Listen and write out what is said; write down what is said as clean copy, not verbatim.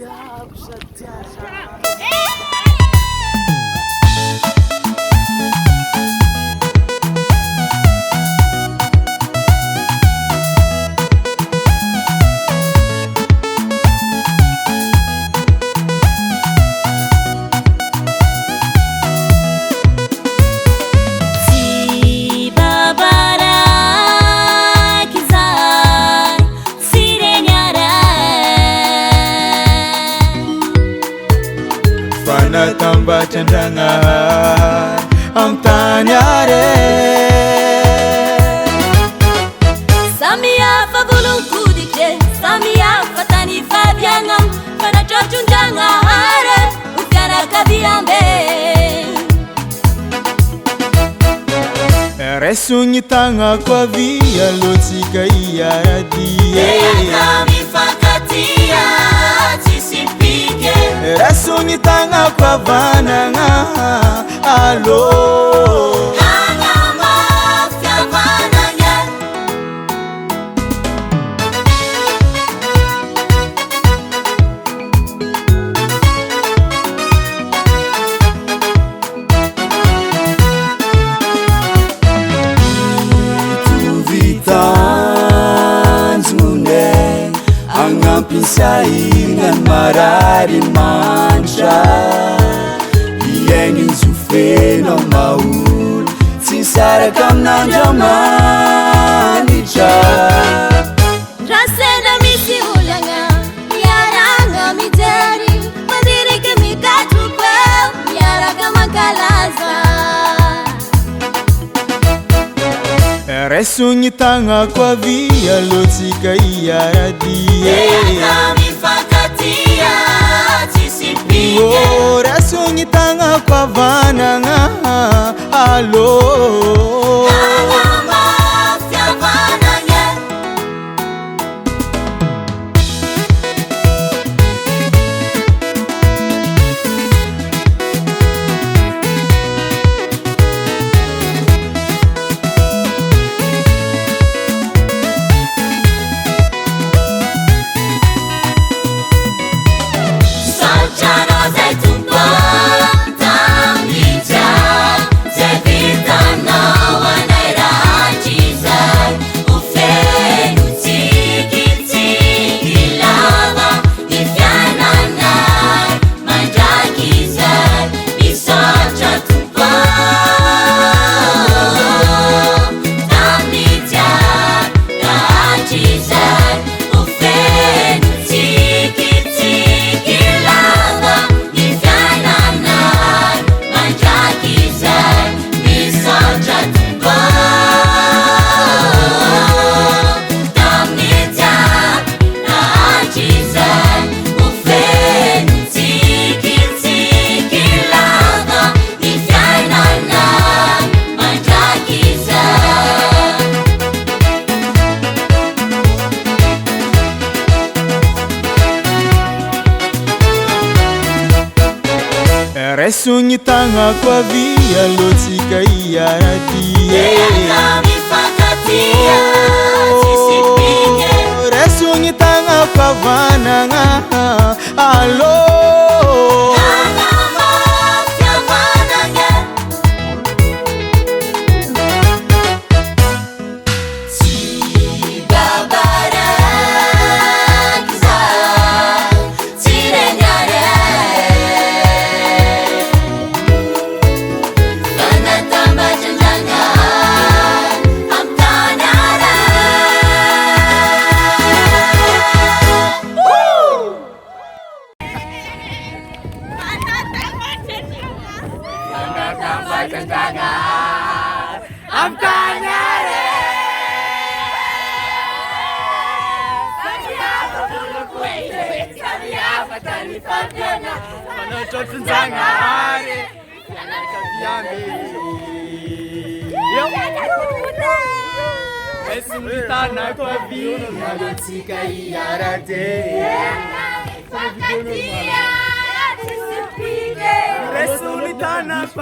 Tiako sady tiasa. Tsy babaraiky izay, tsy regny Fa natambatra Andragnahary amin'ny tany are. Samihafa volon-koditry, samihafa tany fabiagna, fa natrotron-dragnahary ho fianakaviambe. Raiso ny tagnako avia alohantsika hiara-dia. Miaraka mifankatia, tsisy pike. Raiso ny tagnako havanagna alô. Hagnamafy havanagna. Mitovy tanjone agnampy ny sahirana ny marary ny mantra iaigny ny zo feno amin'ny maha olo tsy misaraka amin'Andriamanitra. Raha sendra misy olagna, miaragna mijery, mandiriky mikatroka eo, miaraka mankalaza. Raiso ny tagnako avia alohantsika hiara-dia. Miaraka mifankatia, tsisy pike. Oh, raiso ny tagnako havanagna alô. Hagnamafy havanagna. Misaotra anao zay Tompo tamin'ny jiaby zay vitanao anay rahatrizay. Ho feno tsikitsiky lava ny fiainanay mandrakizay. Misaotra Tompo tamin'ny jiaby rahatrizay. Ho feno tsikitsiky lava ny fiainanay mandrakizay. Misaotra Tompo tamin'ny jiaby rahatrizay. Ho feno tsikitsiky lava ny fiainanay mandrakizay. Raiso ny tagnako avia alohantsika hiara-dia. Miaraka mifankatia, tsisy pike. Raiso ny tagnako havanagna alô. Hagnamafy havanagna. Tsy babaraiky izay, tsy regny are. Fa natambatra Andragnahary amin'ny tany are. Manatrotron-jagnahary fianakaviambe. Raiso ny tagnako avia alohantsika hiara-dia. Raiso ny tagnako.